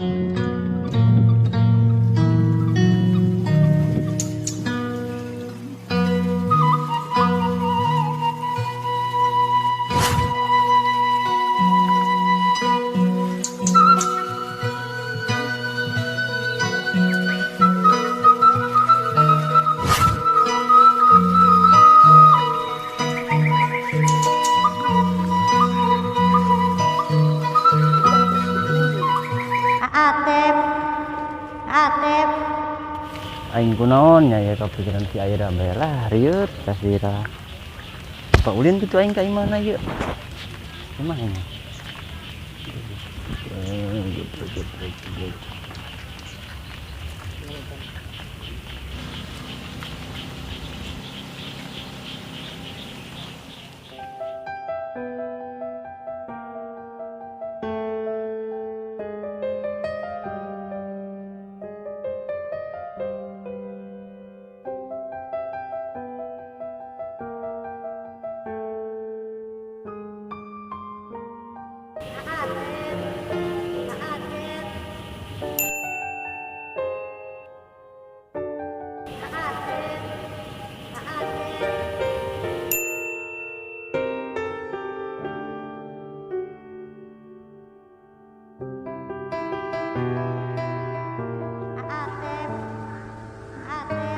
Atep. Atep. Aing kunaon nya ya kepikiran si Aira bae lah rieut kasira. Pak ulin kitu aing ka imahna ieu. Kumaha ini? Gebrek, gebrek. Atep. Atep.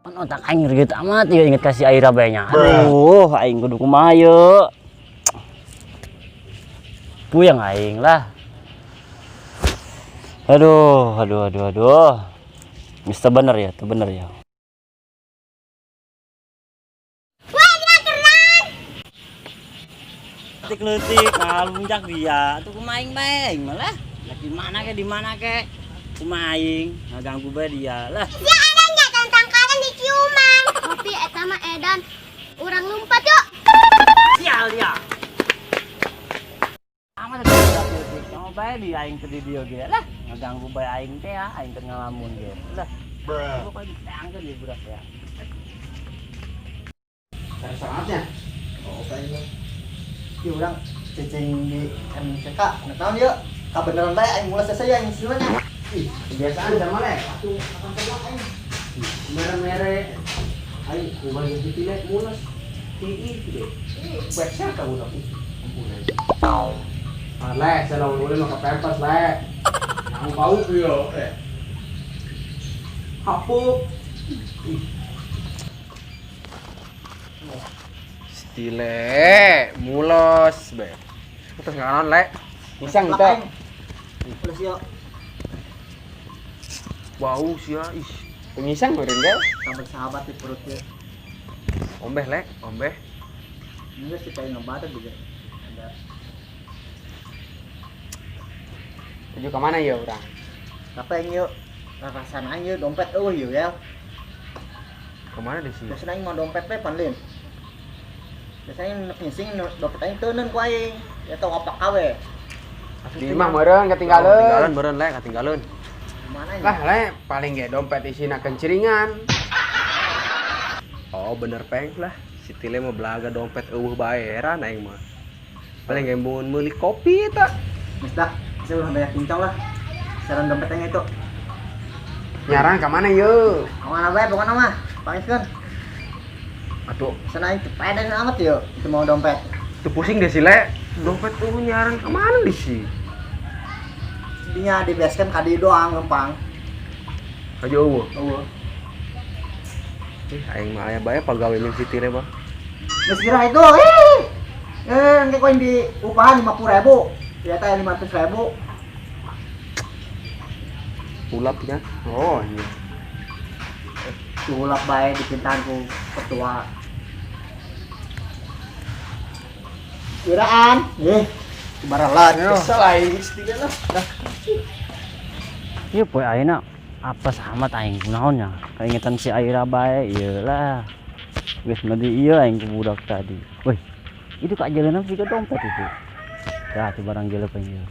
Pan otak aing rieut amat ieu inget ka si Aira bae nya. Aduh, aing kudu kumaha ieu. Puyeng aing lah. Aduh, aduh, aduh, aduh. Geus teu bener ya, teu bener ya. Wah, dia keren. Leutik-leutik ngalunjak dia. Atuh kumaha aing bae aing mah lah. Lah di mana ke, di mana ke? Kumaha aing ngaganggu bae dia lah. Ya ada nggak tentang kalian di ciuman? Tapi eta mah edan. Urang lompat yuk. Sial dia. Amat leutik-leutik. Mau bae di aing teh di dieu ge lah. Ngaganggu bae aing teh ya, aing teh ngalamun ge. Lah. Pokoknya ditangkeun di budak ya. Cari sangatnya. Oh, kayaknya. Ieu urang cicing di MCK, nggak tahu yuk. Kabeneran bae aing mules saya aing sebenarnya. Ih, kebiasaan sama le. Atuh, kapan seblak aing? Mere-mere. Aing ubah jadi tile mules. Ih, gitu. Website kamu tapi. Ampunan. Ah, le, saya lawan ulin mah kepempes, le. Nang bau yo. Hapuk. Stile, mules, be. Terus nganon, le. Pisang Seblak, teh. aing. Mules yuk. Bau sia, ih. Pengisang meureun ge. Sampai sahabat di perutnya. Ombeh, le, ombeh. Ini sih kayak ngebadak juga. Ada. Tuju ke mana ya urang? Apa yang yuk? Rasaan aing yuk dompet eueuh yuk ya. Kemana deh sih? Biasanya aing mau dompet we pan lin. Biasanya nek ngising dompet aing teuneun ku aing. Ya tau apa kawe. Di imah meureun ketinggalan. Ketinggalan meureun le, ketinggalan. Mana ini? Lah le, paling ge dompet isina kencringan. Oh, bener peng lah. Si Tile mah belaga dompet eueuh bae heran aing mah. Paling ge mun meuli kopi eta. Geus dah, saya udah banyak cincong lah. Saran dompetnya itu. Nyarang ka mana yeuh? Ka mana bae pokona mah. Pangiskeun. Atuh, sana aing teu peden amat yeuh, teu mau dompet. Teu pusing deh si Le. Dompet tuh nyarang ka mana di si? Dinya di base camp ka dieu doang lempang. Ka jauh. Eueuh. Ih, aing mah aya bae pagawe jeung si Tile mah. Geus kira itu, engke koin di upahan 50.000. Ternyata ya 500.000. Ulap nya. Oh, iya. Ulap bae dipintahan ku ketua. Kiraan, baralat. Kesel aing si Tile lah. Ieu poe ayeuna apes amat aing kunaon nya. Kaingetan si Aira bae ieu lah. Geus mandi ieu aing ku budak tadi. Woi, itu kak jaleuna siga dompet itu. Ya, tu barang jeleuk aing ieu.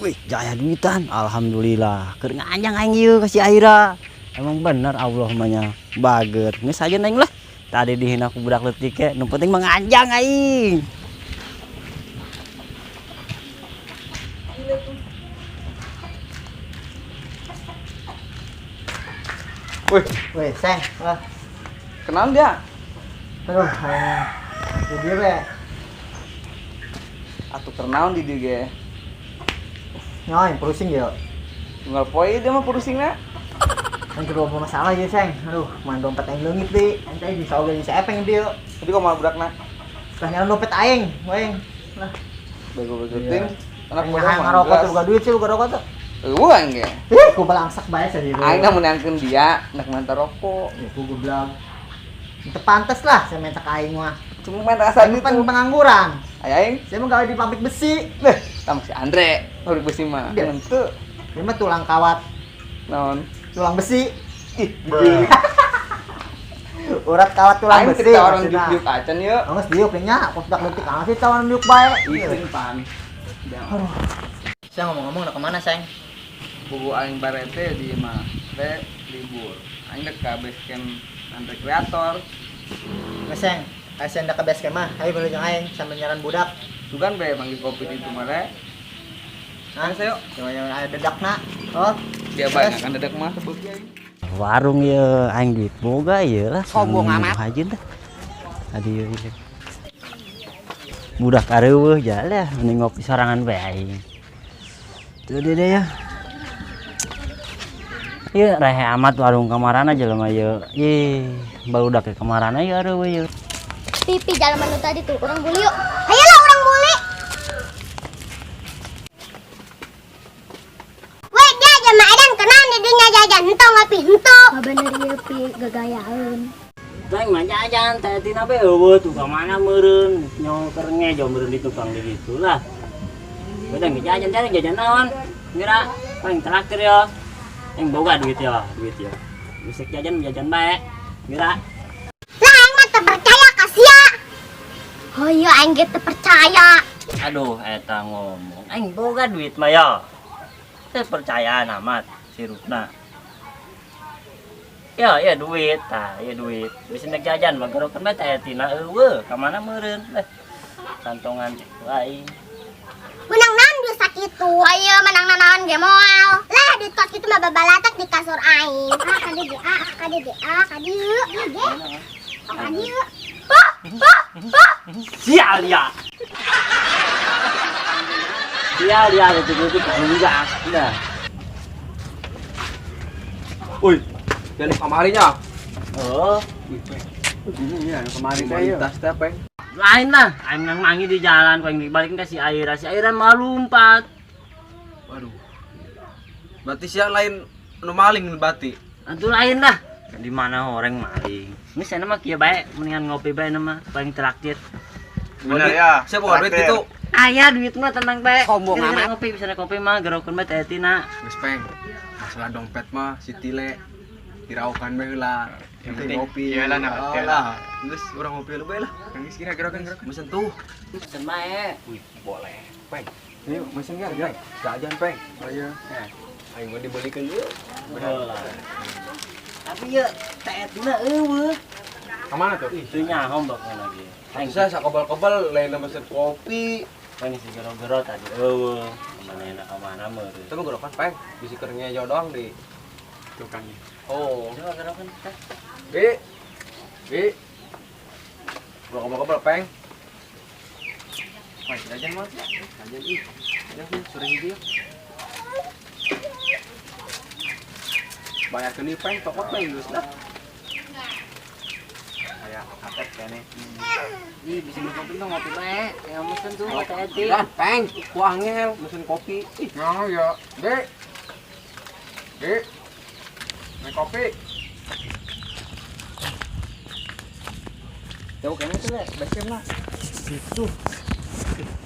Wih, jaya duitan. Alhamdulillah. Keur nganjang aing ieu ka si Aira. Emang bener Allah mah nya bager. Geus aja aing lah. Tadi dihina ku budak leutik ge, nu penting mah nganjang aing. Wih, Wih, seng. Wah. Kenal dia? Aduh, di dieu we. Atuh kenaon di dieu ge. Nyoy, pusing ya. Tinggal poe dia mah pusingna. Yang kedua masalah ya, Seng. Aduh, man dompet aing leungit deui. Ente bisa oge bisa epeng dieu. Tapi kok malah budakna? Tah nyaran dompet aing, aing. Lah, bego-bego ting. Anak muda mah ngarokok tuh boga duit sih boga rokok tuh. Eueuh aing ge. Ih, ku balangsak bae sia dieu. Aing mah meunangkeun dia, nak mantar rokok. Ya ku goblok. Teu pantes lah saya minta ka aing mah. Cuma main rasa Aing pan pengangguran. Ay aing, saya mah gawe di pabrik besi. Leh, tambah si Andre, pabrik besi mah. Henteu. Dia mah tulang kawat. Naon? Tulang besi. Ih, urat kawat tulang aing besi. Aing orang diuk-diuk acan yeuh. Geus diuk nya, kos dak leutik ah sih tawaran diuk bae. Ih, pan. Aduh. Saya ngomong-ngomong udah kemana, Seng? Buku aing barete di mah teh libur. Aing dek ka base camp Andre Kreator. Geus, Seng. Aing dek ka base camp mah, hayu beli jeung aing sambil nyaran budak. Sugan bae manggil kopi di itu mah le. Nah, sayo. Jangan aya dedakna. Oh, dia banyak kan dedak mah sebut aing. Warung ye aing duit boga ye lah. Sombong amat. Hajin dah. Tadi ye. Budak areueuh jalah mending ngopi sorangan bae aing. Tuh dia deh ya. Ieu rehe amat warung kamarana jelema ieu. Ih, barudak ke kamarana ieu areueuh ieu. Pipi jalan manu tadi tuh urang buli yuk. Hayolah urang buli. Weh, dia jama edan kenal di dinya jajan henteu ngopi henteu. Bener ieu pi gagayaeun. Aing mah jajan teh tina be eueuh tuh ka mana meureun nyoker ngejo meureun di tukang di ditu lah. Udah jajan teh jajan naon? Ngira paling traktir ya. Aing boga duit ya, duit ya. Bisa jajan jajan bae. Ngira. Lah aing mah teu percaya ka sia. Oh iya aing ge teu percaya. Aduh eta ngomong aing boga duit mah ya. Teu percayaan amat sirupna. Ya, ya duit, tah, ya duit. Bisa nek jajan mah gerokeun bae teh tina eueuh, ka mana meureun? Leh. Kantongan aing. Menang naon duit sakitu? Ayo menang naon ge moal. Lah duit kos kitu mah babalatak di kasur aing. Ah ka dieu, ah ka dieu, ah ka dieu. Ieu ge. Ah ka dieu. Oh, oh, oh. Sial ya. Sial ya itu enggak. Udah. Woi, jadi kamarinya. Oh, ini ya kemarin teh tas teh apa? Lain lah, aing nang mangi di jalan, kau yang dibalikin ke si Aira malah lompat. Waduh. Berarti sia lain nu maling berarti. Atuh lain lah. Di mana orang maling? Ini saya mah kieu bae, mendingan ngopi bae nama, paling traktir. Bener ya. Siapa bawa duit gitu? Aya duit mah tenang bae. Sombong amat. Ngopi bisa ngopi mah gerokeun bae teh tina. Geus peng. Masalah dompet mah si Tile diraukan bae heula. Yang penting ngopi. Iyalah nah, lah. Geus urang ngopi heula bae lah. Geus kira-kira kan mesen tuh. Mesen bae. Wih, boleh. Peng. Yuk, mesen kan, Peng. Jajan, Peng. Oh iya. Aing mah dibelikeun yeuh. Bener. Tapi ya teh tina eueuh. Kemana tuh? Itu nyaho mbak lagi. Aing Bisa sakobal-kobal lain mesen kopi. Aing si gero-gero tadi. Eueuh, kemana enak kemana meureun. Itu mah gerokan peng, bisi keur ngejo doang di tukangnya. Oh. Coba gerokan teh. Bi. Bi. Gua kobal-kobal peng. Wah, jajan mah. Jajan ih. Jajan sore hiji ya. Bayarkeun ieu peng, tokot peng geus lah. Kayak atep kene. Ih, bisa ngopi tuh ngopi bae. Yang mesen tuh kata Eti. Dan peng, ku angel mesen kopi. Ih, nyaho ya. Dek. Dek. Nih kopi. Jauh kene tuh, Le. Basecamp lah. Situ.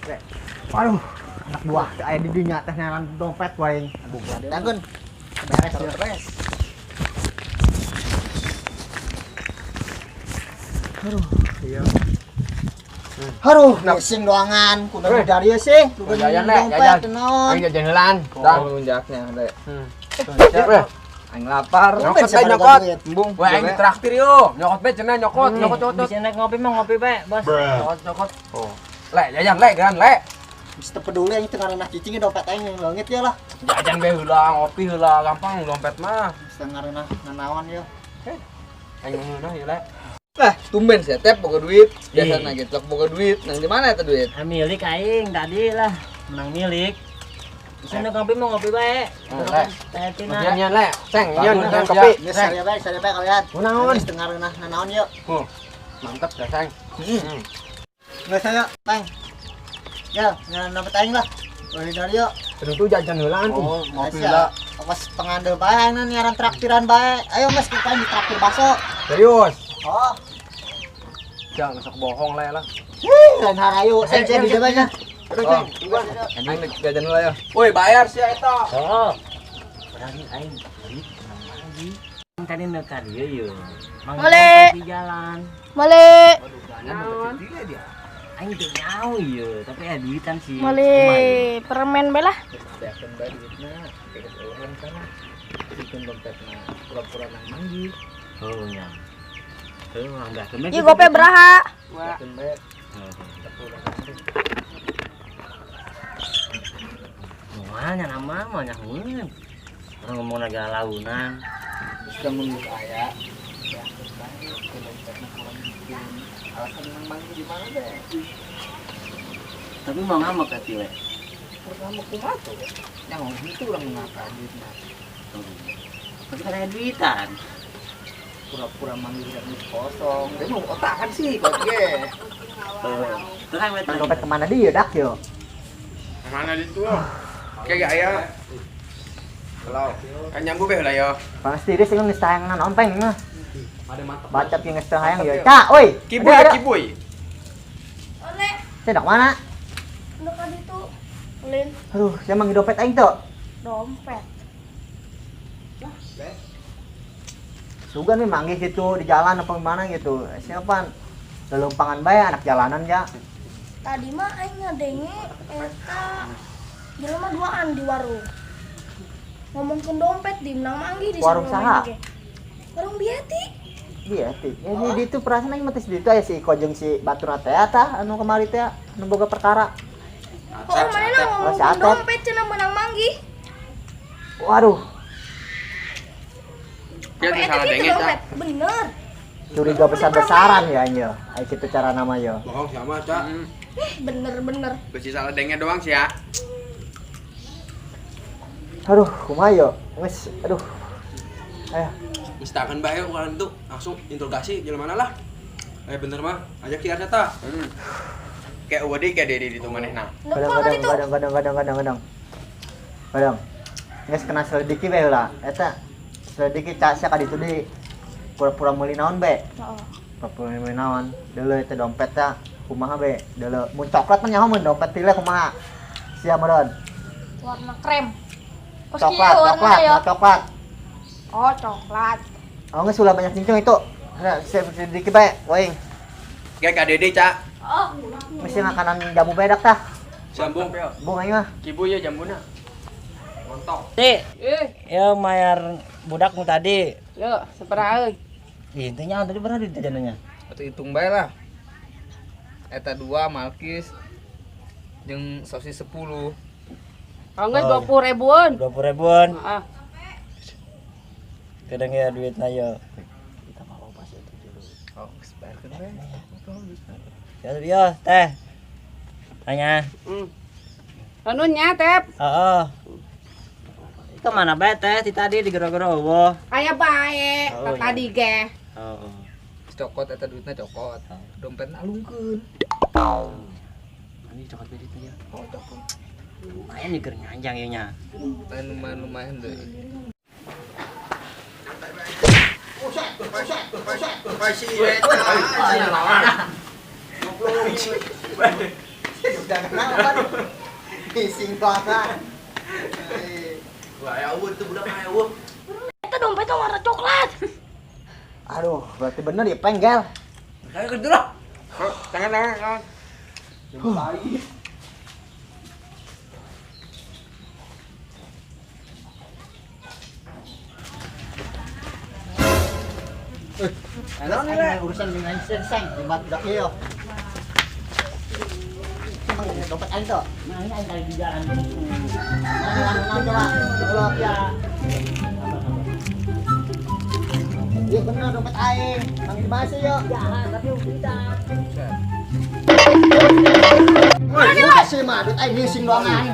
Le. Aduh, anak buah aya di dinya teh nyaran dompet wae. Aduh, tangkeun. Beres ya. Beres. Aduh, iya. Aduh, pusing doangan, kudu dari sih, kudu Jajan le, dompet jajan. naon. Aing jajan heulaan. Dah lunjaknya, Le. Aing lapar. Nyokot bae nyokot. Embung. Wah, aing traktir yo. Nyokot bae cenah nyokot, nyokot nyokot. Bisa naik ngopi mah ngopi bae, Bos. Nyokot nyokot. Oh. Le, jajan le, geran le. Bisa peduli aing teu ngaranah cicing dompet aing yang leungit ya lah. Jajan bae heula, ngopi heula, gampang dompet mah. Bisa ngaranah nanaon ya. Aing ngeunah ieu le. Lah, tumben sih tep boga duit. Biasana ge tlok boga duit. Nang di mana eta duit? Ah, milik aing tadi lah, menang milik. Bisa naik ngopi mah ngopi bae. Le. Teh Eti na. Nyian le, seng nyian kopi. Geus sare bae kalian. Kunaon? Geus teu ngaranah nanaon yeuh. Huh. Mantap dah, Seng. Geus ayo, Peng. Ya, ngaranah dompet aing lah. Beli dari yuk. Tentu jajan heulaan. Oh, ngopi lah. Awas pengandel bae aing nyaran traktiran bae. Ayo Mas, kita ditraktir bakso. Serius. Oh. Jangan sok bohong le lah. Hih, lain harayu. Seng seng di banyak. Terus, Ceng. Aing jajan heula ya. Woi, bayar sih eta. Oh. Berani aing duit menang lagi. Tadi nu ka dieu yeuh. Mang Male. di jalan. Male. Aing teu nyaho ieu, tapi aya duitan sih. Male permen bae lah. Beakeun bae duitna, geus eueuhan kana. Sikeun dompetna pura-pura nang manggih. Oh nya. Heuh, urang beakeun bae. Ieu gope beraha? Beakeun bae. Moal nya nama moal nyahoeun. Urang ngomong naga launan. Terus lamun geus aya, beakeun bae ke dompetna kurang bikin. Alasan nang manggih di mana deh? Tapi mau ngamuk ka tile. Terus ngamuk kumaha tuh? Yang ngomong itu urang ngapa duitna. Tapi kan aya duitan. Pura-pura manggih dan duit kosong. Dia mau otakan sih kok ge. Terang we Dompet kemana dia dak yo? Kemana di tuh? Kayak aya. Kalau kan nyambu bae lah yo. Panas tiris sing geus hayang naon peng mah. Ada mantap. Baca yang geus hayang yo. Cak, oi. Kibuy, kibuy. Ole, Saya dak mana? nu ka ditu. Ulin Aduh, saya manggil dompet aing tuh. dompet. Sugan nih manggil gitu di jalan apa gimana gitu. Siapa? Lelumpangan bae anak jalanan ya. Tadi mah aing ngadenge eta jelema duaan di warung. Ngomongkeun dompet di menang manggih di Warung saha? Warung Biati. Biati. Ya di itu perasaan aing mah di itu aya si Iko jeung si Batur teh tah anu kamari teh anu boga perkara. Oh, manehna Oh, si ngomongkeun Atep. dompet cenah menang manggih. Waduh, Dia Apa tuh eta salah kitu denge, Cak. dompet? Bener. curiga besar-besaran ya aing yo. Aing kitu cara nama yo. Bohong sama, Cak. Bener-bener. Besi salah denge doang sih ya. Aduh, kumaha yo? Geus, aduh. Ayo, Mistakan bae urang tuh langsung interogasi jalan mana lah. Bener mah, ajak si Arsa tah. Kayak Wadi kayak Dedi di manehna. Nu kadang kumaha kadang ditu? kadang kadang kadang kadang kadang. Kadang. Geus kena selidiki bae heula. Eta selidiki cak sia ka ditu deui. Pura-pura meuli naon bae? Heeh. Pura-pura meuli naon? Deuleu eta dompet teh kumaha bae? Deuleu mun coklat mah nyaho mun dompet tile kumaha? Sia meureun. Warna krem. Kos Coklat, kieu warnana coklat, ya. coklat. Oh, coklat. Oh, geus ulah banyak cincong itu. Nah, selidiki bae, woing. Kayak Kak Dede, Cak. Oh, Mesti makanan jamu bae dak tah. Sambung. Bung aing mah. Kibu ya jambuna. Montok. Ti, ya mayar budakmu tadi. Yo, seperaeun. Intinya tadi berapa duit jajanannya? Atau hitung bae lah. Eta 2 Malkis jeung sosis 10. Kalau enggak 20 ribuan. 20 ribuan. Heeh. Kadang ya duitnya yo. Kita mau pas itu dulu. Oh, geus bayarkeun bae. Ya yo, teh. Tanya. Anu nya, Tep. Heeh. Ke mana bae teh ti tadi digero-gero eueuh. Aya bae, Oh, iya. tadi ge. Heeh. Cokot eta duitna cokot. Dompetna alungkeun. Ini cokot duit itu ya. Oh, cokot. Lumayan nih keur nganjang ieu nya. Lumayan lumayan deui. Udah kenapa nih? Bising banget. Wah, ya eueuh teu budak mah eueuh. Eta dompetnya warna coklat. Aduh, berarti bener ya penggel. Ayo kerja lah. Tangan tangan tangan. Ayo, urusan dengan seng, limbat budak ieu. Emang dompet aing tuh. Nah, ini aing tadi di jalan. Nah, coba. Coba ya. Iya bener dompet aing. Mang di mana sih yo? Jalan tapi kita. Wah, sih mah duit aing ngising doangan.